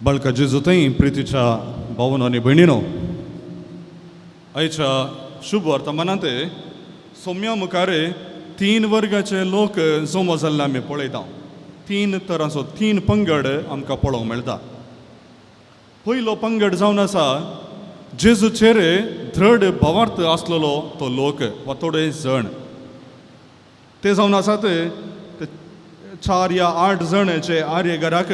बाळका जेजू थंय प्रितीच्या भावनो आनी भयणीनो, आयच्या शुभ वर्तमानांत सोम्या मुखार तीन वर्गाचे लोक जमो जाल्ले आमी पळयता. तीन तरांचो तीन पंगड आमकां पळोवंक मेळटा. पयलो पंगड जावन आसा जेजूचेर दृढ भावार्थ आसलेलो तो लोक वा थोडे जण. ते जावन आसात ते 4 या 8 जण जे आर्य घराक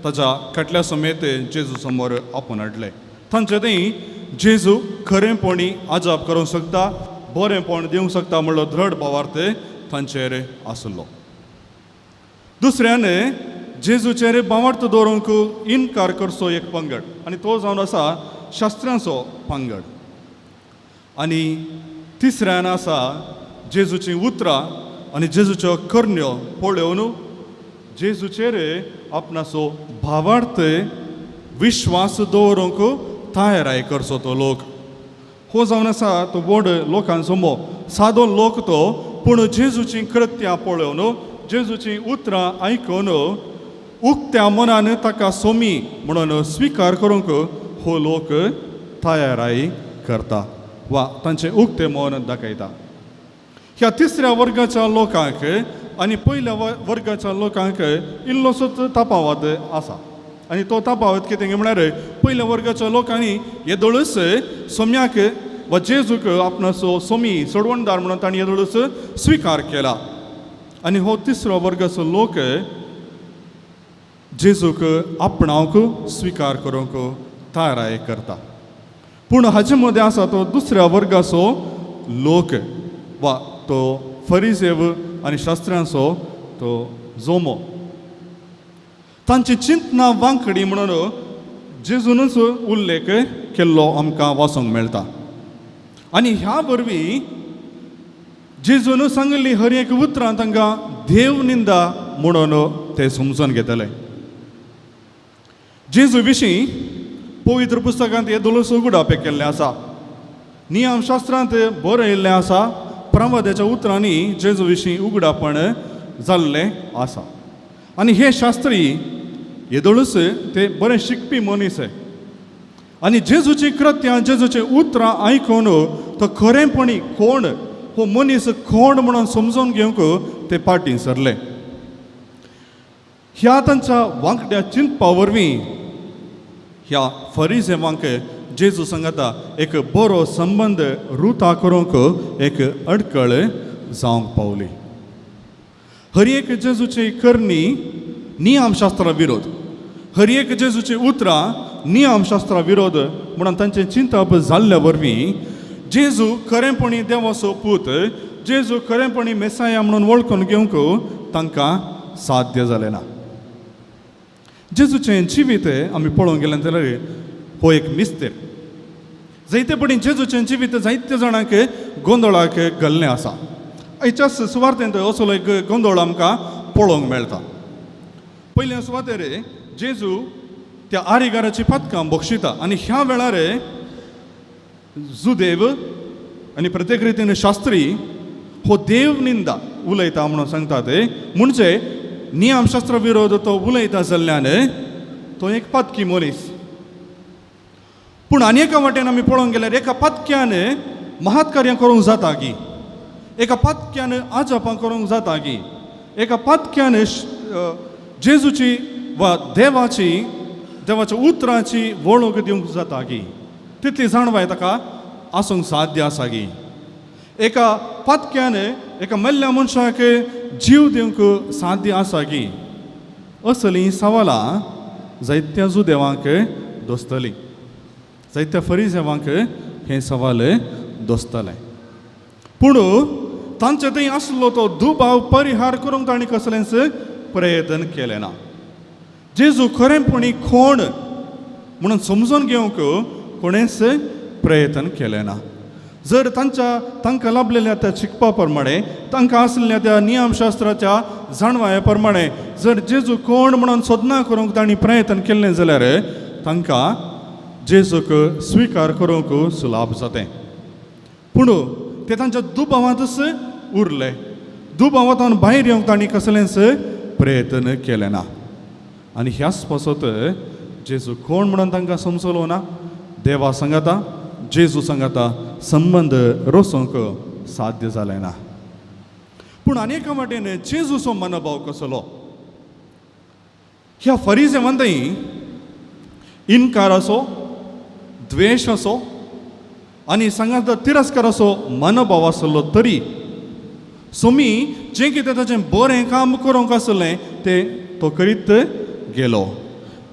ताच्या खटल्या समेत जेजू समोर आपोवन हाडले. तांचे थंय जेजू खरेंपणी आजाप करूंक शकता, बरेंपण दिवंक शकता म्हणलो दृढ भावार्थ तांचेर आसलो. दुसऱ्यान जेजूचेर भावार्थ दवरूंक इनकार करचो एक पंगड आनी तो जावन आसा शास्त्रांचो पंगड. आनी तिसऱ्यान आसा जेजूचीं उतरां आनी जेजूच्यो करण्यो पळोवन जेजूचेर आपणाचो भावार्थ विश्वास दवरूंक तयाराय करचो तो लोक. हो जावन आसा तो व्हड लोकांचो मो सादो लोक तो, पूण जेजूचीं कृत्यां पळोवन जेजूचीं उतरां आयकून उक्त्या मनान ताका सोमी म्हणून स्विकार करूंक हो लोक तयाराय करता वा तांचें उक्तें मन दाखयता. ह्या तिसऱ्या वर्गाच्या लोकांक आनी पयल्या वर्गाच्या लोकांक इल्लोसोच तफावत आसा. आनी तो तफावत कितें म्हळ्यार पयल्या वर्गाच्या लोकांनी येदोळूच सोम्याक वा जेजूक आपणाचो सोमी सोडवणदार म्हणून तांणी येदोळूच स्विकार केला. आनी हो तिसरो वर्गाचो लोक जेजूक आपणावंक स्विकार करूंक तयाराय करता. पूण हाचे मदें आसा तो दुसऱ्या वर्गाचो लोक वा तो फरिजेव आनी शास्त्र्यांचो तो जोमो. तांची चिंतना वांकडी म्हणून जेजूनच उल्लेख केल्लो आमकां वाचूंक मेळटा. आनी ह्या वरवीं जेजून सांगिल्ली हर एक उतरां तांकां देव निंदा म्हणून ते समजून घेतले. जेजू विशीं पवित्र पुस्तकांत हे दोलोसो उगडापे केल्लें आसा, नियमशास्त्रांत बरयल्लें आसा, प्रवाद्याच्या उतरांनी जेजू विशीं उगडापण जाल्लें आसा. आनी हे शास्त्री येदोळूच ते बरे शिकपी मनीस आनी जेजूची कृत्यां जेजूची उतरां आयकून तो खरेंपणी कोण हो मनीस कोण म्हणून समजून घेवंक ते फाटीं सरले. ह्या तांच्या वांकड्या चिंतपा वरवीं ह्या फरिजेवांक जेजू सांगता एक बरो संबंद रुता करूंक एक अडकळ जावंक पावली. हर एक जेजूची करणी नियमशास्त्रा विरोध, हर एक जेजूची उतरां नियमशास्त्रा विरोध म्हणून तांचें चिंतप जाल्ल्या वरवीं जेजू खरेंपणी देवाचो पूत, जेजू खरेंपणी मेसाया म्हणून वळखून घेवंक तांकां साध्य जालें ना. जेजूचें जिवीत आमी पळोवंक गेलें जाल्यार हो एक मिस्तेर. जायते पटी जेजूचें जिवीत जायते जाणांक गोंदळाक घाल्लें आसा. आयच्या सुवार्तेंत असलो एक गोंदळ आमकां पळोवंक मेळटा. पयल्या सुवातेर जेजू त्या आरिगाराची पातकां बक्षिता आनी ह्या वेळार जुदेव आनी प्रत्येक रितीन शास्त्री हो देव निंदा उलयता म्हणून सांगता ते, म्हणजे नियमशास्त्र विरोध तो उलयता जाल्ल्यान तो एक पातकी मनीस. पूण आनी एका वाटेन आमी पळोवंक गेल्यार एका पातक्यान महत्कार्यां करूंक जाता की, एका पातक्यान आजापां करूंक जाता की, एका पातक्यान जेजूची वा देवाची देवाच्या उतरांची वळख दिवंक जाता की, तितली जाणवाय ताका आसूंक साध्य आसा की, एका पातक्यान एका मेल्ल्या मनशाक जीव दिवंक साध्य आसा की, असलीं सवालां जायत्या जुदेवांक दोसतलीं, जायत्या फरिजेवांक हें सवाल दोसतलें. पूण तांचे थंय आसलो तो दुबाव परिहार करूंक तांणी कसलेंच प्रयत्न केलें ना. जेजू खरेंपणी कोण म्हणून समजून घेवंक कोणेंच प्रयत्न केलें ना. जर तांच्या तांकां लाभलेल्या त्या शिकपा प्रमाणे, तांकां आसलेल्या त्या नियमशास्त्राच्या जाणवाये प्रमाणे जर जेजू कोण म्हणून सोदना करूंक तांणी प्रयत्न केल्लें जाल्यार तांकां जेजूक स्विकार करूंक सुलाभ जातें. पूण ते तांच्या दुबावांतच उरले. दुबावांत भायर येवंक तांणी कसलेंच प्रयत्न केलें ना. आनी ह्याच पासत जेजू कोण म्हणून तांकां समजलो ना. देवा सांगाता जेजू सांगाता संबंद रोसूंक साध्य जालें ना. पूण अनेका वाटेन जेजूचो मनोभाव कसलो? ह्या फरिजेवांतय इनकाराचो, द्वेशाचो आनी सांगाता तिरस्काराचो मनोभाव आसलो तरी सोमी जें कितें ताचें बरें काम करूंक आसलें तें तो करीत गेलो.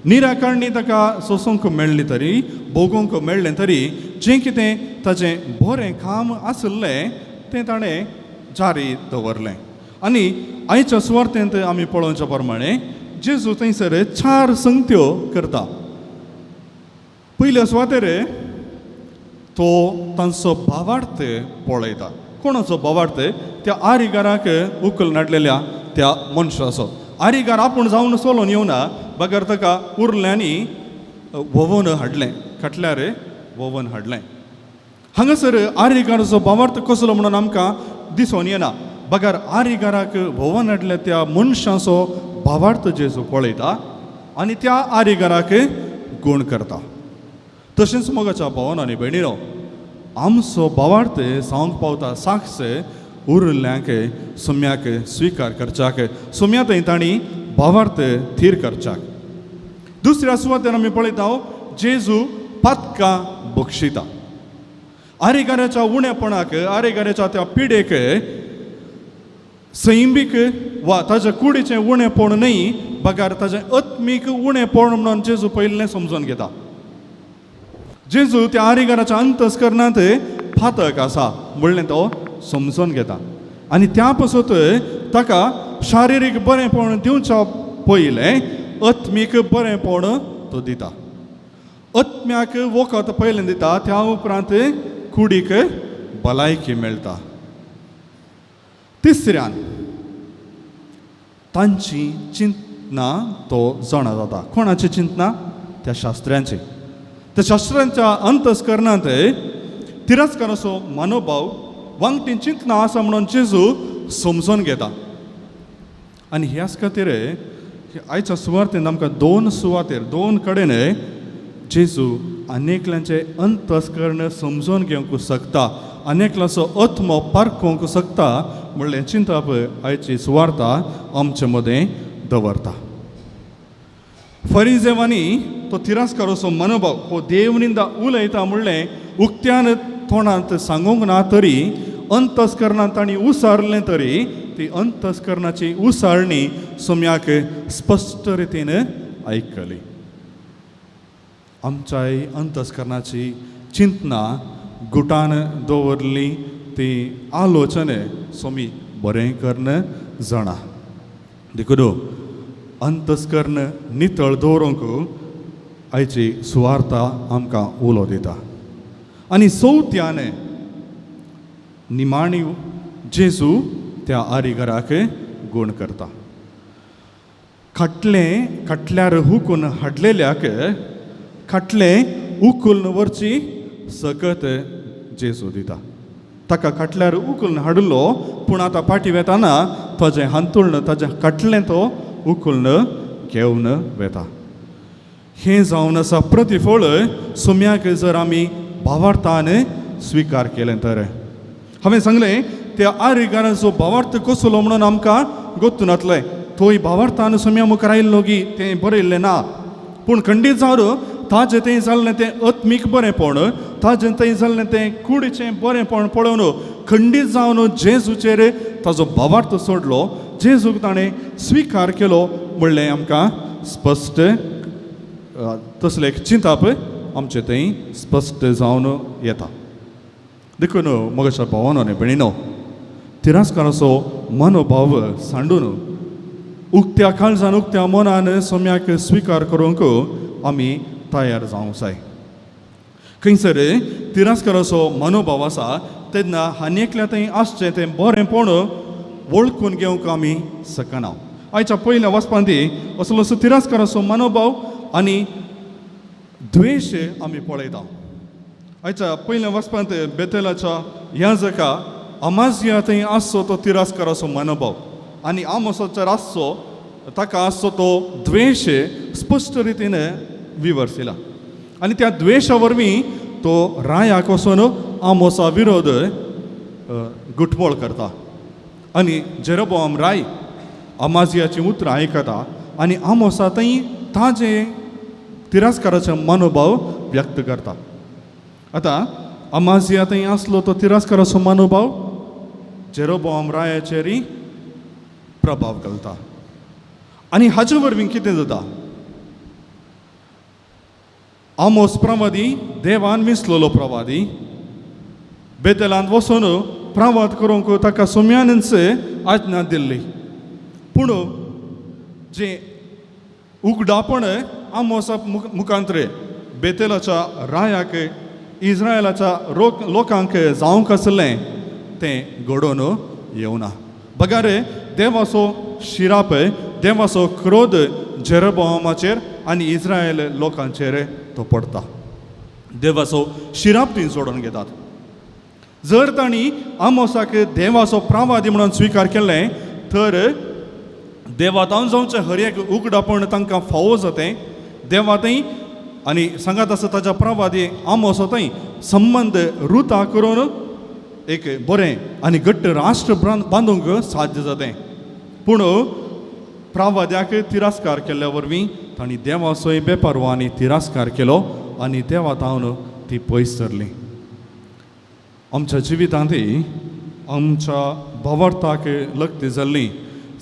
निराकारणी ताका सोसूंक मेळ्ळी तरी, भोगूंक मेळ्ळें तरी जें कितें ताचें बरें काम आसलें तें ताणें जारी दवरलें. आनी आयच्या सुवार्थेंत आमी पळोवच्या प्रमाणे जेजू थंयसर चार संगत्यो करता. पयल्या सुवातेर तो तांचो भावार्थ पळयता. कोणाचो भावार्थ? त्या आरिगाराक उखल नाडलेल्या त्या मनशाचो. आरिगार आपूण जावन चलोवन येवना, बगर ताका उरल्यांनी व्होवोन हाडलें, खाटल्यार व्होवोन हाडलें. हांगासर आरिगाराचो भावार्थ कसलो म्हणून आमकां दिसून येना, बगर आरिगाराक व्होवोन हाडल्या त्या मनशाचो भावार्थ जेजू पळयता आनी त्या आरिगाराक गूण करता. तशेंच मोगाच्या भावान आनी भयणीनो, आमचो भावार्थ जावंक पावता साक्ष उरिल्ल्यांक सुम्याक स्विकार करच्याक, सुम्या थंय तांणी भावार्थ थीर करच्याक. दुसऱ्या सुवातेर आमी पळयता जेजू पातकां बक्षिता. आरेगाराच्या उणेपणाक, आरेगाराच्या त्या पिडेक सैमीक वा ताच्या कुडीचें उणेपण न्हय, बगर ताचें आत्मीक उणेपण म्हणून जेजू पयलें समजून घेता. जेजू त्या आरिगाराच्या अंतस्करणांत फातक आसा म्हणलें तो समजून घेता आनी त्या पासत ताका शारिरीक बरेंपण दिवच्या पयलें आत्मीक बरेंपण तो दिता. आत्म्याक वखद पयलें दिता, त्या उपरांत कुडीक भलायकी मेळटा. तिसऱ्यान तांची चिंतना तो जाणा जाता. कोणाची चिंतना? त्या शास्त्र्यांची. त्या शास्त्रांच्या अंतस्करणांत तिरस्काराचो मनोभाव वांगटी चिंतना आसा म्हणून जेजू समजून घेता. आनी ह्याच खातीर आयच्या सुवातेन आमकां दोन सुवातेर दोन कडेन जेजू अनेकल्यांचे अंतस्कर्ण समजून घेवंक शकता, अनेकल्याचो आत्मो पारखूंक शकता म्हणलें चिंतप आयची सुवार्ता आमचे मदें दवरता. फरिजेवांनी तो तिरस्काराचो मनोभाव हो देवनिंदा उलयता म्हणलें उक्त्यान तोंडांत सांगूंक ना तरी अंतस्करणांत तांणी उसारलें तरी ती अंतस्करणाची उसारणी सोम्याक स्पश्ट रितीन आयकली. आमच्याय अंतस्करणाची चिंतना गुटान दवरली ती आलोचने सोमी बरें कर्ण जाणा. देखून अंतस्कर्ण नितळ दवरूंक आयची सुवार्ता आमकां उलो दिता. आनी चवथ्यान निमाणी जेजू त्या आरिगराक गूण करता. खाटलें खाटल्यार हुकून हाडलेल्याक खाटलें उखलून व्हरची सकत जेजू दिता. ताका खाटल्यार उखलून हाडलो पूण आतां फाटीं वेताना ताजें हांतुळण ताजें खाटलें तो उखलून घेवन वेता. हें जावन आसा प्रतिफळ सुम्याक जर आमी भावार्थान स्विकार केलें तर. हांवें सांगलें त्या आरिगाराचो भावार्थ कसलो म्हणून आमकां गोत्तू नातलें. थंय भावार्थान सुम्या मुखार आयिल्लो गी तें बरयल्लें ना, पूण खंडीत जावन ताजें थंय जाल्लें तें आत्मीक बरेंपण, ताजें थंय जाल्लें तें कुडीचें बरेंपण पळोवन खंडीत जावन जेजूचेर ताजो भावार्थ सोडलो, जेजूक ताणें स्विकार केलो म्हणलें आमकां स्पश्ट तसलें एक चिंतप आमचें थंय स्पश्ट जावन येता. देखून म्हज्या भावानो आनी भयणीनो, तिरस्काराचो मनोभाव सांडून उक्त्या काळजान उक्त्या मनान सोम्याक स्विकार करूंक आमी तयार जावंक जाय. खंयसर तिरस्काराचो मनोभाव आसा तेन्ना आनी एकल्या थंय आसचें तें बरेंपण वळखून घेवंक आमी शकना. आयच्या पयल्या वाचपांत असलो असो तिरस्काराचो मनोभाव आनी द्वेश आमी पळयता. आयच्या पयल्या वाचपांत बेतेलाच्या ह्या जका अमाजिया थंय आसचो तो तिरस्काराचो मनोभाव आनी आमोसाचेर आसचो ताका आसचो तो द्वेश स्पश्ट रितीन विवर्सिला आनी त्या द्वेशा वरवीं तो रायाक वचून आमोसा विरोध गुटवळ करता आनी जेरोबोआम राय अमाजियाची उतरां आयकता आनी आमोसा थंय ताजे तिरस्काराचो मनोभाव व्यक्त करता. आतां अमाजिया थंय आसलो तो तिरस्काराचो मनोभाव जेरोबोआम रायाचेरय प्रभाव घालता आनी हाचे वरवीं कितें जाता, आमोस प्रवादी देवान विसलेलो प्रवादी बेतलांत वचून प्रवाद करूंक ताका सोम्यानच आज्ञा दिल्ली, पूण जें उगडापण आमोसा मुखांतरे बेतेलाच्या रायाक इस्रायलाच्या लोकांक जावंक आसलें तें घडोवन येवना. बगार देवाचो शिराप देवाचो क्रोध जेरोबोआमाचेर आनी इस्रायल लोकांचेर तो पडटा. देवाचो शिराप ती जोडून घेतात. जर तांणी आमोसाक देवाचो प्रवादी म्हणून स्विकार केलें तर देवातावन जावचें हर एक उगडापण तांकां फावो जातें. देवा थंय आनी सांगात आसा ताच्या प्रवादी आमोसा थंय संबंद रुता करून एक बरें आनी घट्ट राष्ट्र बांदूंक साध्य जातें. पूण प्रवाद्याक तिरस्कार केल्ल्या वरवीं तांणी देवाचोय बेपारवा आनी तिरस्कार केलो आनी देवा तावन ती पयस सरली. आमच्या जिवितांतय आमच्या भावार्थाक लग्न जाल्लीं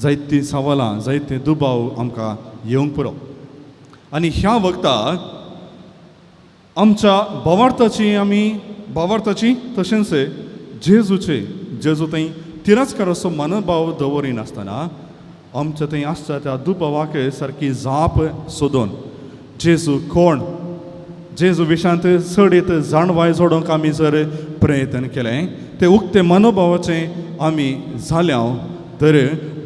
जायतीं सवालां जायते दुबाव आमकां येवंक पुरो आनी ह्या वखदाक आमच्या भावार्थाची आमी भावार्थाची तशेंच जेजूचे जेजू थंय तिरस्काराचो मनोभाव दवरिनासतना आमच्या थंय आसता त्या दुबावाक सारकी जाप सोदून जेजू कोण जेजू विशांत चडीत जाणवाय जोडूंक आमी जर प्रयत्न केलें ते उक्ते मनोभावाचें आमी जाल्या तर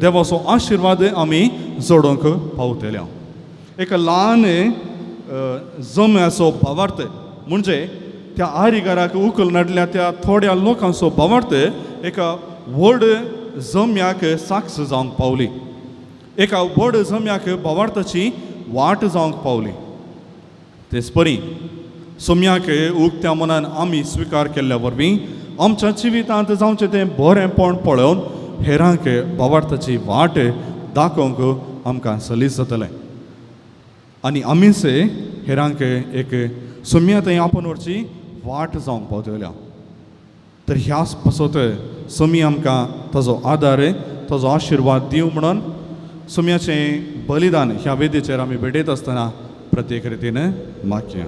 देवाचो आशिर्वाद आमी जोडूंक पावतले. एका ल्हान जम्याचो भावार्थ म्हणजे त्या आरिगाराक उखल नाडल्या त्या थोड्या लोकांचो भावार्थ एका व्हड जम्याक साक्ष जावंक पावली, एका व्हड जम्याक भावार्थाची वाट जावंक पावली. तेच परी सोम्याक उक्त्या मनान आमी स्विकार केल्ल्या वरवीं आमच्या जिवितांत जावचें तें बरेंपण पळोवन हेरांक भावार्थाची वाट दाखोवंक आमकां सलीस जातलें आनी आमीच हेरांक एक सोम्या थंय आपोवन व्हरची वाट जावंक पावतल्या. तर ह्याच पासत सोमी आमकां ताजो आदार ताजो आशिर्वाद दिवं म्हणून सोम्याचें बलिदान ह्या वेदीचेर आमी भेटयत आसतना प्रत्येक रितीन मागया.